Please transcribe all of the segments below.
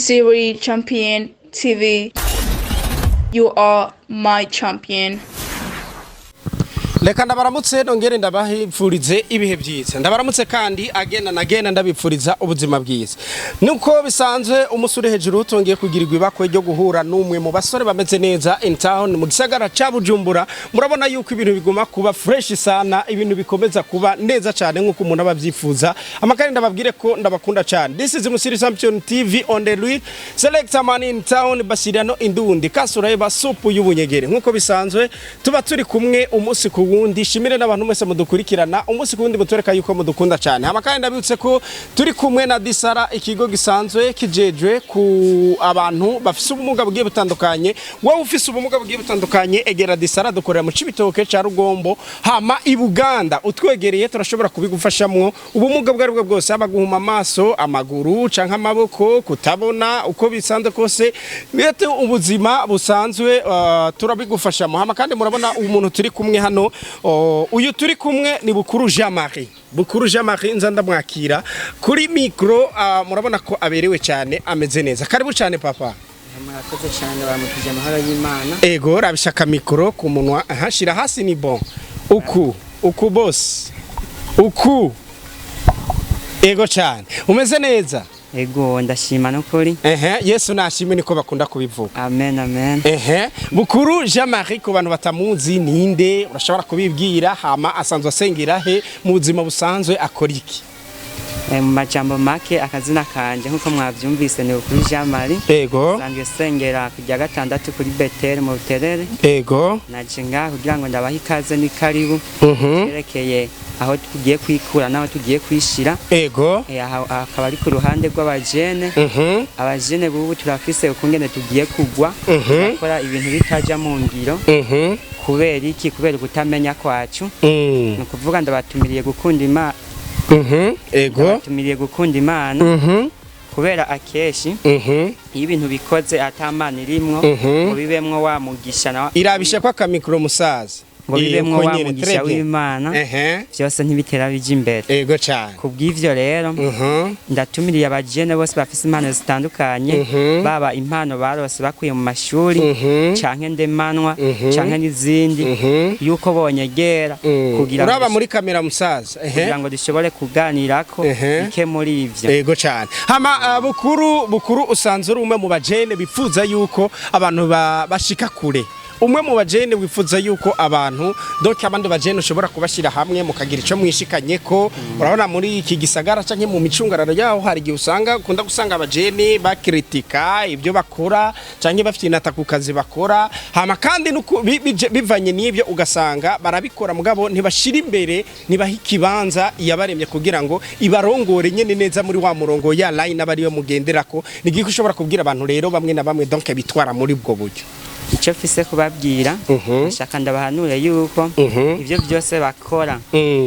Musiri Champion TV. You are my champion. Reka ndabaramutse, nongere ndabahipfurize ibihe byiza. Ndabaramutse kandi agenda nagenda ndabipfuriza ubuzima bwiza. Nuko bisanzwe, umusore hejuru tongeye kugirirwa ibakwe ryo guhura n'umwe mu basore bameze neza in town, mu gisagara ca Bujumbura. Murabona yuko ibintu biguma kuba fresh sana, ibintu bikomeza kuba neza cyane nkuko umuntu aba abyifuza. Amakari ndababwire ko ndabakunda cyane. This is Musiri Champion TV on the real selector man in town, Basirano Indundi Kasura supu y'ubunyegere. Nkuko bisanzwe tuba turi kumwe umunsi ku wundi. Shimire n'abantu mwese mudukurikirana umunsi ku wundi, mutwereka yuko mudukunda cyane. Hama kandi ndabibutse ko turi kumwe na Disara, ikigo gisanzwe kijejwe ku abantu bafise ubumuga bugiye butandukanye. Wowe ufise ubumuga bugiye butandukanye, egera Disara. Dukorera mu Cibitoke ca Rugombo, hama i Buganda. Utwegereye turashobora kubigufashamwo. Ubumuga bwo aribwo bwose, haba guhuma amaso, amaguru canke amaboko, kutabona, uko bisanzwe kose, bete ubuzima busanzwe, turabigufashamo. Hama kandi murabona umuntu turi kumwe hano, uyu turi kumwe ni Bukuru Jean Marie. Bukuru Jean Marie nza ndamwakira kuri micro. Murabona ko aberewe cyane, ameze neza. Karibu cyane, papa. Murakoze cyane, baramukije amahoro y'Imana. Ego, rabishaka micro ku munwa. Aha, shira hasi, ni bon uku uku, boss, uku. Ego cyane, umeze neza? Ego, ndashima n'ukuri. Ehe, Yesu nashimwe, niko bakunda kubivuga. Amen, amen. Ehe, Bukuru Jean Marie, ku bantu batamuzi, ninde? Urashobora kubibwira? Hama asanzwe asengera he? Mu buzima busanzwe akora iki? Mu majambo make, akazina kanje nk'uko mwavyumvise ni Bukuru Jean Marie. Nsanzwe sengera kujya gatandatu kuri Betel mu Buterere. Naje ngaha kugira ngo ndabahe ikaze n'ikaribu yerekeye aho tugiye kwikura n'aho tugiye kwishira. Aha akaba ari ku ruhande rw'abajene. Abajene bubu turafise ukungene tugiye kugwa, turakora ibintu bitaja mu ngiro. Kubera iki? Kubera ukutamenya kwacu. Ni ukuvuga ndabatumiriye gukunda Imana. Ndabatumiriye gukunda Imana, kubera akenshi iyo ibintu bikoze ata Mana irimwo, ngo bibemwo wa mugisha na Irabisha kwa kamicro, musaza. Ngo bibemwo uko wa nyene, mugisha très bien. w'Imana, vyose ntibitera bija imbere. Ego cyane. Kubw'ivyo rero, ndatumiriye abajene bose bafise impano zitandukanye, baba impano barose bakuye mu mashuri, canke ndemanwa, canke n'izindi, yuko bonyegera kugira ngo Uraba muri kamera, musaza. Kugira ngo dushobore kuganirako bike muri ivyo. Ego cyane. Hama Bukuru, usanzwe uri umwe mu bajene bifuza yuko abantu bashika kure, umwe mu bajene wifuza yuko abantu, donc abandi bajene, ushobora kubashyira hamwe mukagira ico mwishikanye ko. Urabona muri iki gisagara canke mu micungararo yaho, hari igihe usanga ukunda gusanga abajene bakritika ibyo bakora canke bafyinata ku kazi bakora. Hama kandi bivanye n'ibyo, ugasanga barabikora mugabo ntibashira imbere, ntibaha ikibanza iyabaremye kugira ngo ibarongore nyene neza muri wa murongo ya line aba ariyo mugenderako. Ni igiki ushobora kubwira abantu rero bamwe na bamwe, donc bitwara muri ubwo buryo? Icyo mfise kubabwira, ndashaka ndabahanure yuko ibyo byose bakora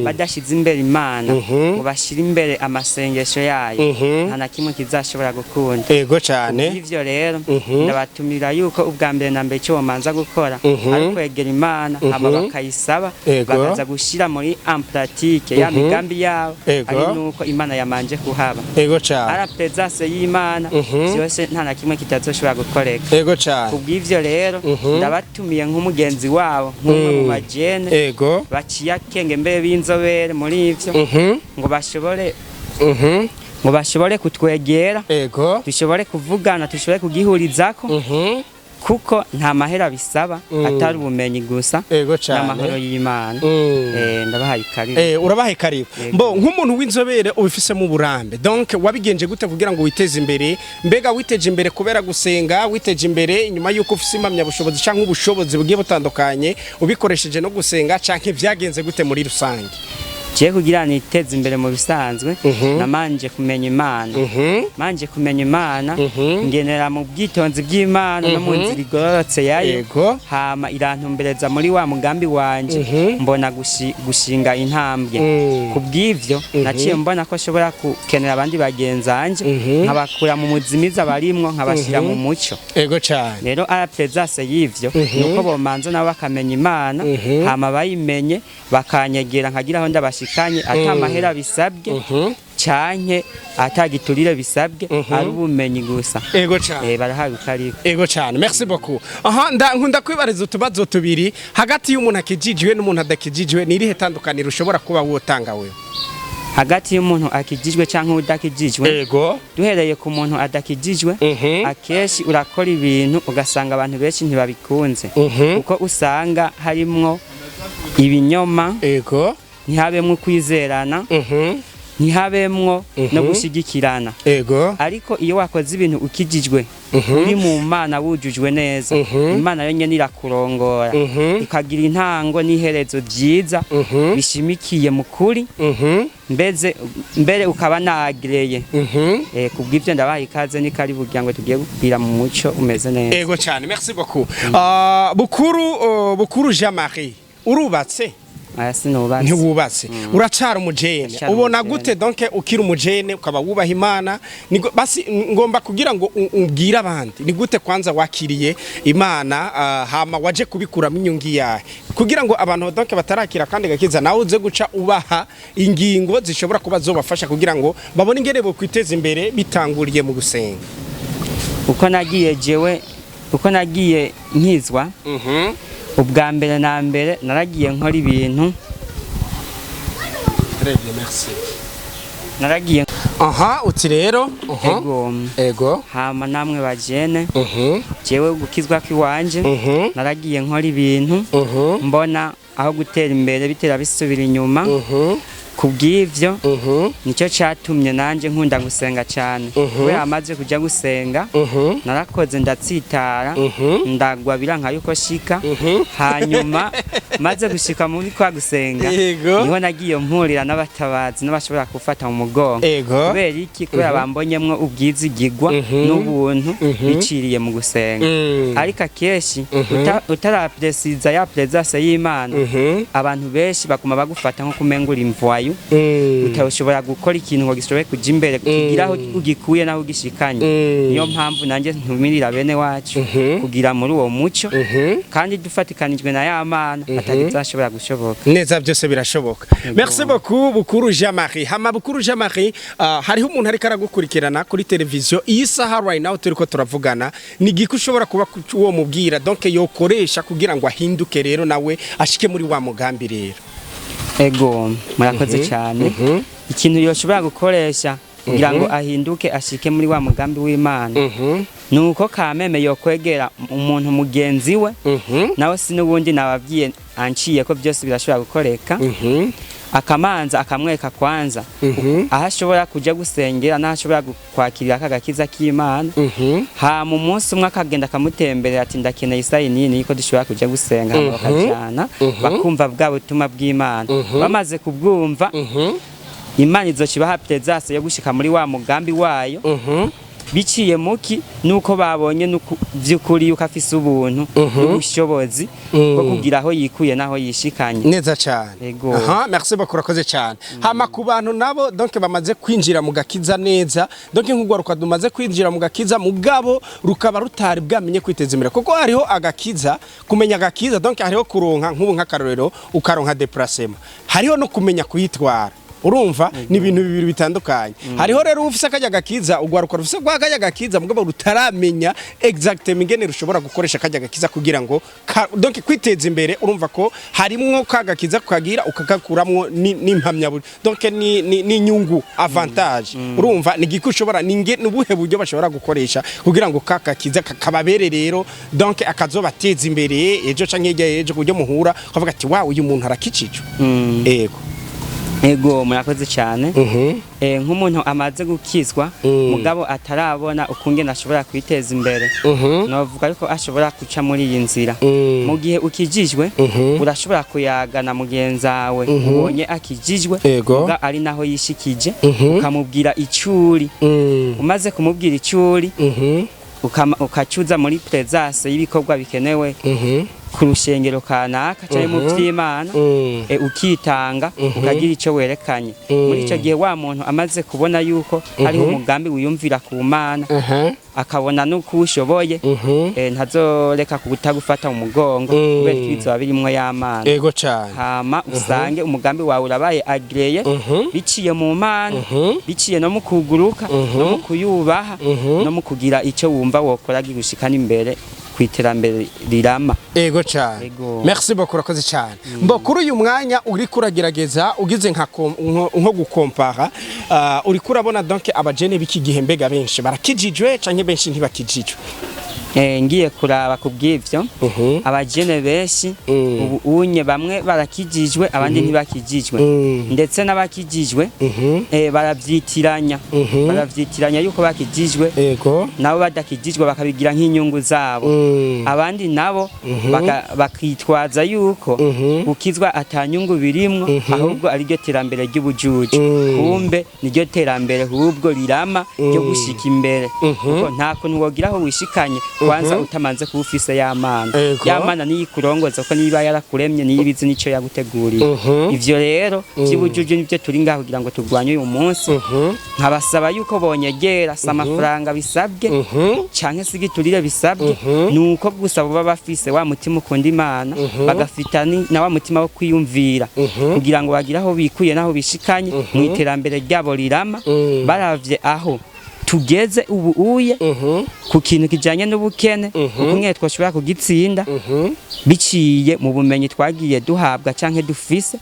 badashize imbere Imana, ngo bashire imbere amasengesho yayo, nta na kimwe kizashobora gukunda. Ego cyane. Ivyo rero, ndabatumira yuko ubwa mbere na mbere icyo bomanza gukora ari kwegera Imana, hama bakayisaba, bakaza gushira muri en pratique ya migambi yabo, ari nuko Imana yamanje kuhaba. Ego cyane. Ara présence y'Imana, byose nta na kimwe kitazoshobora gukoreka. Ego cyane. Kubw'ivyo rero, ndabatumiye nk'umugenzi wabo, nk'umwe mu bajene baciye akenge mbere b'inzobere muri ivyo, ngo bashobore kutwegera, dushobore kuvugana, dushobore kugihurizako, kuko nta mahera bisaba, atari ubumenyi gusa n'amahoro y'Imana. Ndabahaye karibu. Urabahaye karibu. Yego. Mbo nk'umuntu w'inzobere ubifisemo uburambe, donc wabigenje gute kugira ngo witeze imbere? Mbega witeje imbere kubera gusenga? Witeje imbere inyuma yuko ufise impamyabushobozi canke ubushobozi bugiye butandukanye, ubikoresheje no gusenga, canke vyagenze gute muri rusange? Jewe kugira niteze imbere mu bisanzwe, namanje kumenya Imana. Manje kumenya Imana, ngenera mu bwitonzi bw'Imana no mu nzira igororotse yayo, hama irantumbereza muri wa mugambi wanje, mbona gushinga intambwe. Kubw'ivyo naciye mbona ko nshobora gukenera abandi bagenzanje, nkabakura mu muzimiza barimwo, nkabashira mu muco. Ego cyane. Rero ara présence y'ivyo, nuko bomanza nabo bakamenya Imana, hama bayimenye bakanyegera, nkagira aho ndabashikanye ata mahera bisabwe. Canke atagiturire bisabwe, ari ubumenyi gusa. Ego cyane. Barahawe ikariko. Ego cyane, merci beaucoup. Aha nkunda kwibariza utubazo tubiri: hagati y'umuntu akijijwe n'umuntu adakijijwe, ni irihe tandukaniro ushobora kuba wotanga wewe? Hagati y'umuntu akijijwe canke udakijijwe? Ego. Duhereye ku muntu adakijijwe, akenshi urakora ibintu ugasanga abantu benshi ntibabikunze, kuko usanga harimwo ibinyoma, ntihabemwo kwizerana, ntihabemwo no gushyigikirana. Ariko iyo wakoze ibintu ukijijwe, uri mu Mana, wujujwe neza, Imana yonyine irakurongora, ikagira intango n'iherezo byiza bishimikiye mu kuri, mbeze mbere ukaba nagreye. Kubw'ibyo ndabaha ikaze, ni karibu kugira ngo tugiye kugira mu muco umeze neza. Ego cyane, merci beaucoup. Bukuru Jean Marie, urubatse? Aya, sinubatse. Ntiwubatse, uracara umujene? Ndacara Ubona umujene. gute donc ukiri umujene ukaba wubaha Imana? Basi ngomba kugira ngo ubwire abandi ni gute kwanza wakiriye Imana, hama waje kubikuramo inyungu yahe, kugira ngo abantu donc batarakira kandi gakiza nawe uze guca ubaha ingingo zishobora kuba zobafasha kugira ngo babone ingene bo kwiteza imbere bitanguriye mu gusenga. Uko nagiye jewe, uko nagiye nkizwa, ubwa mbere na mbere naragiye nkora ibintu. Très bien, merci. Naragiye. Aha, uti rero aha. Ego. Ego. Hama namwe bajene, jewe gukizwa kw'iwanje, naragiye nkora ibintu, mbona aho gutera imbere bitera bisubira inyuma. Kubw'ivyo, nicyo catumye nanje nkunda gusenga cyane, kubera amaze kuja gusenga, narakoze ndatsitara, ndagwa, biranka yuko shika. Hanyuma maze gushika muri kwa gusenga, niho nagiye mpurira n'abatabazi n'abashobora gufata mu mugongo. Kubera iki? Kubera bambonyemwo ubwizigigwa n'ubuntu biciriye mu gusenga. Ariko akenshi utarapresiza ya présence y'Imana, abantu benshi baguma bagufata nko kumengura imvwayu, utashobora gukora ikintu ngo gishobore kuja imbere, kugira aho ugikuye naho ugishikanye. Niyo mpamvu nanjye ntumirira bene wacu kugira muri uwo muco, kandi dufatikanijwe na ya Mana atagizashobora gushoboka. Neza, byose birashoboka. Merci beaucoup, Bukuru Jean Marie. Hama Bukuru Jean Marie, hariho umuntu ariko aragukurikirana kuri televiziyo iyi saha, right now turiko turavugana, ni giko ushobora kuba uwo mubwira donc yokoresha kugira ngo ahinduke rero nawe ashike muri wa mugambi rero? Ego, murakoze cyane. Ikintu yoshobora gukoresha kugira ngo ahinduke ashike muri wa mugambi w'Imana, nuko kameme yokwegera umuntu mugenzi we, nawe si n'ubundi nababwiye anciye ko byose birashobora gukoreka, akamanza akamwereka kwanza aho ashobora kuja gusengera n'aho ashobora kwakirira aka gakiza k'Imana. Hama umunsi umwe akagenda akamutemberera ati: "Ndakeneye isaha nini yuko dushobora kuja gusenga." Hama bakajana, bakumva bwa butumwa bw'Imana. Bamaze kubwumva, Imana izoca ibaha présence yo gushika muri wa mugambi wayo, biciye muki nuko babonye vy'ukuri yuko afise ubuntu n'ubushobozi bwo kugira aho yikuye n'aho yishikanye. Neza cyane. Ego. Aha, merci beaucoup, urakoze cyane. Hama ku bantu nabo donc bamaze kwinjira mu gakiza neza, donc nk'urwaruka rumaze kwinjira mu gakiza mugabo rukaba rutari bwamenye kwiteza imbere, kuko hariho agakiza, kumenya agakiza, donc hariho kuronka nk'ubu nk'akarorero ukaronka déplacement, hariho no kumenya kuyitwara. Urumva ni ibintu bibiri bitandukanye. Hariho rero ufise akajya gakiza, ugwaruka rufise gwa kajya gakiza mugabo rutaramenya exactement ingene rushobora gukoresha akajya gakiza kugira ngo donc kwiteza imbere. Urumva ko harimwo ka gakiza kagira ukagakuramwo n'impamya donc ni inyungu, avantage. Urumva ni giko ushobora ni nubuhe buryo bashobora gukoresha kugira ngo ka gakiza kakababere rero donc akazobateza imbere ejo canke hirya y'ejo, kuburyo muhura ukavuga ati: "Wow, uyu muntu arakijijwe." Ego. Ego, murakoze cyane. Nk'umuntu amaze gukizwa mugabo atarabona ukungene ashobora kwiteza imbere, novuga yuko ashobora guca muri iyi nzira. Mu gihe ukijijwe, urashobora kuyagana mugenzi wawe ubonye akijijwe, muga ari naho yishikije, ukamubwira icuri. Umaze kumubwira icuri, ukacuza muri présence y'ibikorwa bikenewe. Ku rushengero kanaka cyangwa mu vy'Imana, ukitanga, ukagira ico werekanye. Muri ico gihe, wa muntu amaze kubona yuko hariho umugambi wiyumvira ku Mana, akabona nuko ushoboye, ntazoreka kutagufata mu mugongo, kubera ko bizoba birimwo y'Amana. Ego cyane. Hama usange umugambi wawe urabaye agréé biciye mu Mana, biciye no mu kuguruka, no mu kuyubaha, no mu kugira icyo wumva wokora gigushikana imbere ku iterambere rirama. Ego cyane. Ego. Merci beaucoup, urakoze cyane. Mbo kuri uyu mwanya uriko uragerageza ugize nko gukompara, uriko urabona donc abajene b'iki gihe, mbega benshi barakijijwe canke benshi ntibakijijwe? Ngiye kuraba ku bw'ivyo, abajene benshi ubu unye bamwe barakijijwe, abandi ntibakijijwe. Ndetse n'abakijijwe baravyitiranya yuko bakijijwe, nabo badakijijwe bakabigira nk'inyungu zabo. Abandi nabo bakitwaza yuko gukizwa atanyungu birimwo, ahubwo ariryo terambere ry'ubujuju. Kumbe niryo terambere ahubwo rirama ryo gushika imbere, kuko nta kuntu wogira aho wishikanye kwanza utamanze kuba ufise y'Amana. Y'Amana niyo ikurongoza, ko niba yarakuremye niyo ibizi n'ico yaguteguriye. Ivyo rero vy'ubujuju nivyo turi ngaho kugira ngo turwanye uyu munsi. Nkabasaba yuko bonyegera, si amafaranga bisabwe canke se igiturire bisabwe, nuko gusa baba bafise wa mutima ukunda Imana, bagafita na wa mutima wo kwiyumvira kugira ngo bagire aho bikuye n'aho bishikanye mu iterambere ryabo rirama. Baravye aho tugeze ubu uye ku kintu kijanye n'ubukene, ukumwe twashobora kugitsinda biciye mu bumenyi twagiye duhabwa canke dufise.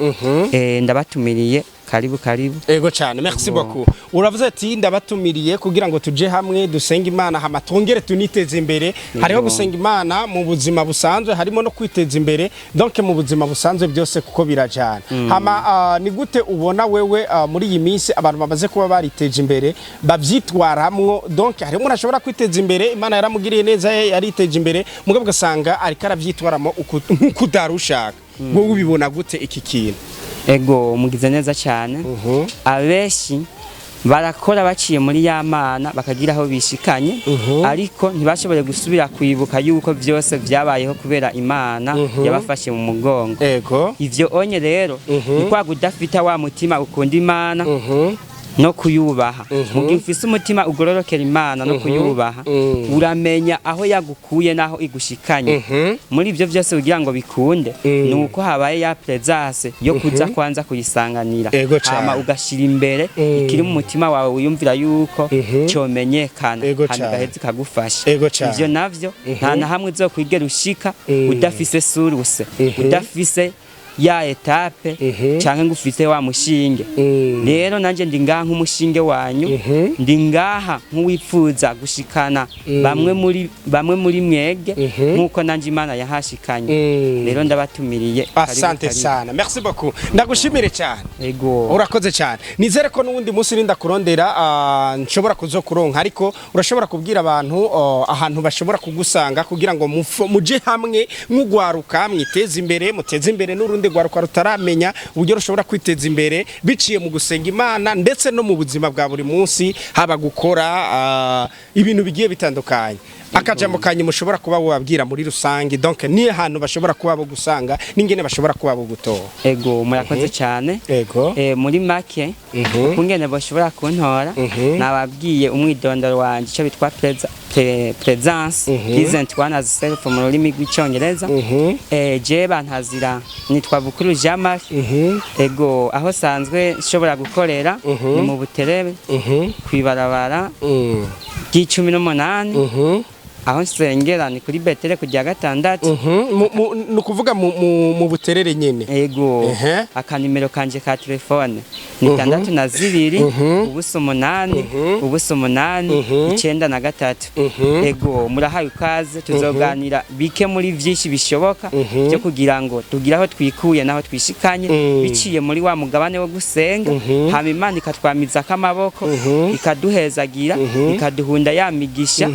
Ndabatumiriye, karibu karibu. Ego cyane, merci beaucoup. Uravuze ati ndabatumiriye kugira ngo tuje hamwe dusenge Imana, hama twongere tuniteze imbere. Hariho gusenga Imana mu buzima busanzwe, harimo no kwiteza imbere donc mu buzima busanzwe, byose kuko birajana. Hama ni gute ubona wewe muri iyi minsi abantu bamaze kuba bariteje imbere bavyitwaramwo? Donc harimo umuntu ashobora kwiteza imbere, Imana yaramugiriye neza, yariteje imbere, mugabo ugasanga ariko aravyitwaramo nkuko utarushaka. Wowe ubibona gute iki kintu? Ego, mugize neza cyane. Abenshi barakora baciye muri ya Mana, bakagira aho bishikanye, ariko ntibashobore gusubira kwibuka yuko byose byabayeho kubera Imana yabafashe mu mugongo. Ivyo onye rero ni kwa kudafita wa mutima ukunda Imana no kuyubaha. Mu gihe ufise umutima ugororokera Imana no kuyubaha, uramenya aho yagukuye n'aho igushikanye. Muri ibyo byose, kugira ngo bikunde, ni uko habaye ya présence yo kuza kwanza kuyisanganira, hama ugashira imbere ikiri mu mutima wawe wiyumvira yuko cyomenyekana, hama igaheza ikagufasha. Ivyo navyo nta na hamwe uzokwigera ushika udafise source, udafise ya étape, canke ngo ufise wa mushinge. Rero nanje ndi ngaha nk'umushinge wanyu, ndi ngaha nk'uwipfuza gushikana bamwe muri mwege nk'uko nanje Imana yahashikanye. Rero ndabatumiriye. Karibu, Asante karibu. sana, merci beaucoup, ndagushimire cyane. Ego. Urakoze cyane. Nizere ko n'uwundi munsi ninda kurondera nshobora kuzokuronka, ariko urashobora kubwira abantu ahantu bashobora kugusanga kugira ngo muje hamwe nk'ugwaruka, mwiteze imbere, muteze imbere n'urundi rwaruka rutaramenya uburyo rushobora kwiteza imbere biciye mu gusenga Imana, ndetse no mu buzima bwa buri munsi, haba gukora ibintu bigiye bitandukanye. Akajambo kanyu mushobora kuba wabwira muri rusange, donc ni ahantu bashobora kuba bo gusanga n'ingene bashobora kuba bo gutora. Ego, murakoze cyane. Muri make, ukungene bashobora kuntora, nababwiye umwidondoro wanje, icyo bitwa presence, present one as self mu rurimi rw'Icyongereza. Je bantazira nitwa Bukuru Jean Marie. Ego, aho sanzwe nshobora gukorera ni mu Buterebe, kwibarabara ry'icumi n'umunani. Aho nsengera ni kuri Betere kujya gatandatu. Ni ukuvuga mu Buterere nyene? Ego. Akanimero kanje ka telefone ni 62 0 8 0 8 93. Ego, murahaye ikaze, tuzoganira bike muri vyinshi bishoboka byo kugira ngo tugire aho twikuye naho twishikanye biciye muri wa mugabane wo gusenga, hama Imana ikatwamizako amaboko, ikaduhezagira, ikaduhunda ya migisha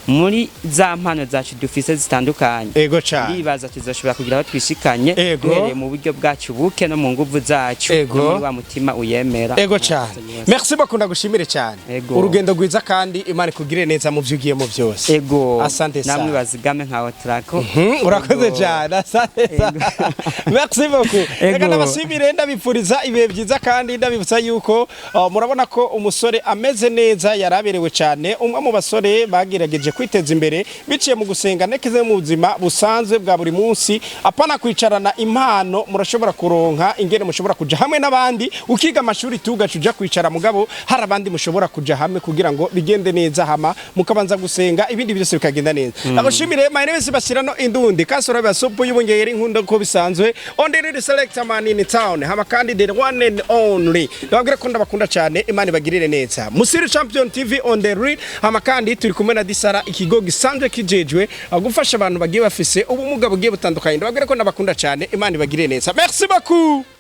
muri Muri za mpano zacu dufise zitandukanye, Ego cyane. ndibaza tuzoshobora kugira aho twishikanye, duhereye mu buryo bwacu buke no mu nguvu zacu, no muri wa mutima uyemera. Ego cyane, merci beaucoup, ndagushimire cyane. Ego. Urugendo rwiza, kandi Imana ikugirire neza mu byo ugiyemo byose. Ego. Asante sana. Namwe bazigame nka Otrako. Urakoze Ego. cyane, asante sana, merci beaucoup. Ego. Reka ndabashimire, ndabipfuriza ibihe byiza, kandi ndabibutsa yuko murabona ko umusore ameze neza, yaraberewe cyane, umwe mu basore bagerageje kwiteza imbere biciye mu gusenga nekeze mu buzima busanzwe bwa buri munsi, apana kwicarana impano. Murashobora kuronka ingene mushobora kuja hamwe n'abandi, ukiga amashuri tugaca uja kwicara, mugabo hari abandi mushobora kuja hamwe kugira ngo bigende neza, hama mukabanza gusenga, ibindi byose bikagenda neza. Ndagushimire. My name is Basirano Indundi Kasoro ba supu y'ubungeri nkunda ko bisanzwe on the real selector man in town, hama kandi the one and only. Ndababwira ko ndabakunda cyane, Imana ibagirire neza. Musiri Champion TV on the real, hama kandi turi kumwe na Disara, ikigo gisanzwe kijejwe gufasha abantu bagiye bafise ubumuga bugiye butandukanye. Ndababwira ko ndabakunda cyane, Imana ibagirire neza. Merci beaucoup.